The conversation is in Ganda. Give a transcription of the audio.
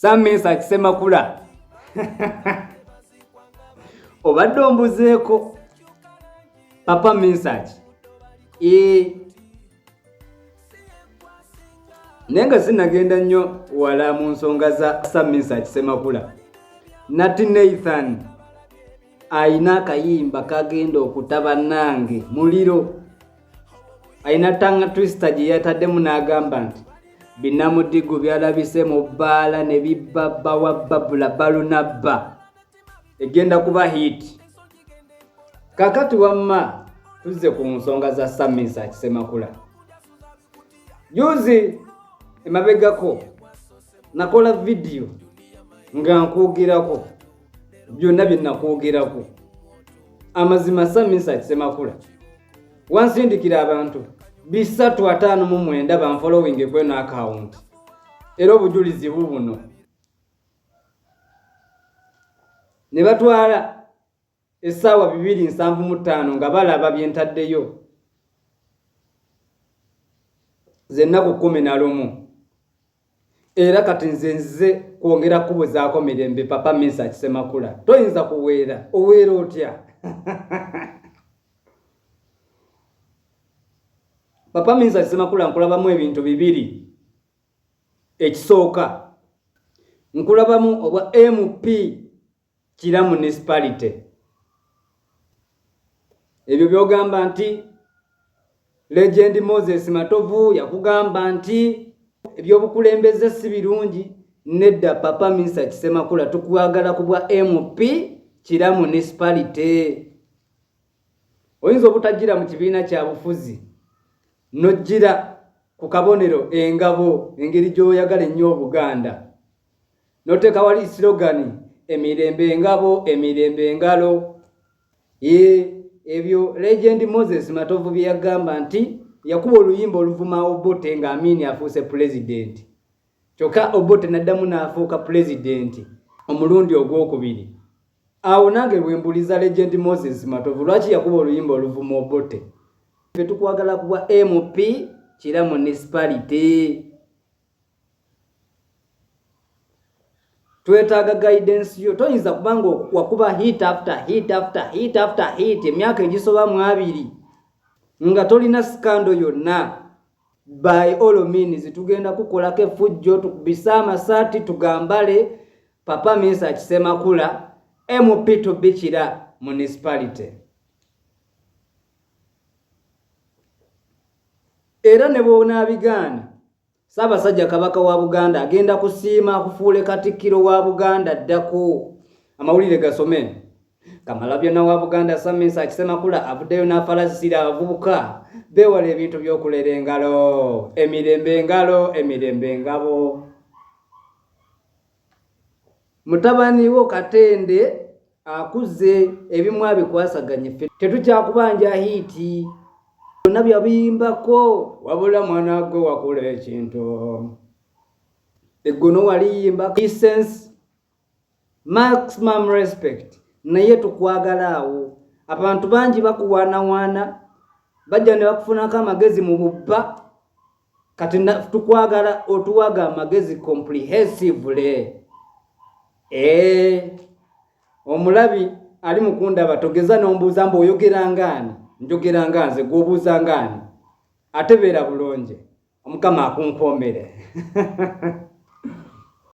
Samisa Kisemakula obadde ombuzeeko papa Misaki ee naye nga sinagenda nnyo wala mu nsonga za Samisa Kisemakula Nati Nathan ayina akayimba kagenda okuta bannange muliro alina tanga twister gye yataddemu n'agamba nti binamudigu byalabise mu bbaala ne bibba bba wa babula balunabba egenda kuba hit kakati wamma tuzze ku nsonga za samisa kisemakula juzi emabegako nakola vidiyo nga nkwogerako byonna bye nakwogerako amazima samisa kisemakula wansindikira abantu 359 banfollowing kweno akawunti era obujulizi bubuno ne batwala essaawa 275 nga balaba bye ntaddeyo zennaku 11 era kati nze nzize kwongera kubuzaako mirembe papa minsa kisemakula toyinza kuweera oweera otya papa minsa kisemakula nkulabamu ebintu bibiri ekisooka nkulabamu obwa mp Kira municipality. Ebyo byogamba nti Legend Moses Matovu yakugamba nti ebyobukulembeze si birungi. Nedda Papa Minsa Kisemakula tukwagala ku bwa MP Kira municipality. Oyinza obutajjira mu kibiina kya bufuzi n'ojjira ku kabonero engabo engeri gy'oyagala ennyo Obuganda. Noteka wali slogan emirembe engabo emirembe engalo ye ebyo legend Moses Matovu bye yagamba nti yakuba oluyimba oluvuma Obote nga Amini afuuse pulezidenti kyokka Obote naddamu n'afuuka pulezidenti omulundi ogwokubiri awo nange bwembuliza legend Moses Matovu lwaki yakuba oluyimba oluvuma Obote ffe tukwagala kuba MP Kira municipality twetaaga guidance yo toyinza kubanga wakuba hit after hit after hit after hit emyaka egisoba mu abiri nga tolina sikando yonna by all means tugenda kukolako efujjo tukubise amasaati tugambale papa minsa kisemakula mp to bikira municipality era ne bwonaabigaana Ssaabasajja Kabaka wa Buganda agenda kusiima akufuule Katikkiro wa Buganda addako. Amawulire gasome. Kamalabyonna wa Buganda Samisa Kisemakula avuddeyo n'afalazisira abavubuka beewale ebintu by'okulera engalo. Emirembe engalo, emirembe engabo. Mutabani wo Katende akuze ebimu abikwasaganye ffe tetukyakubanja hiiti byonna byabiyimbako wabula mwana gwe wakola ekintu eggono waliyimba sense maximum respect naye tukwagala awo abantu bangi bakuwaanawaana bajja ne bakufunako amagezi mu bubba kati tukwagala otuwaga amagezi comprehensively ee omulabi ali mukundaba togeza nombuuza mbu oyogera ngaani njogera nga nze gwobuuza ngaani ate beera bulungi omukama akunkoomere.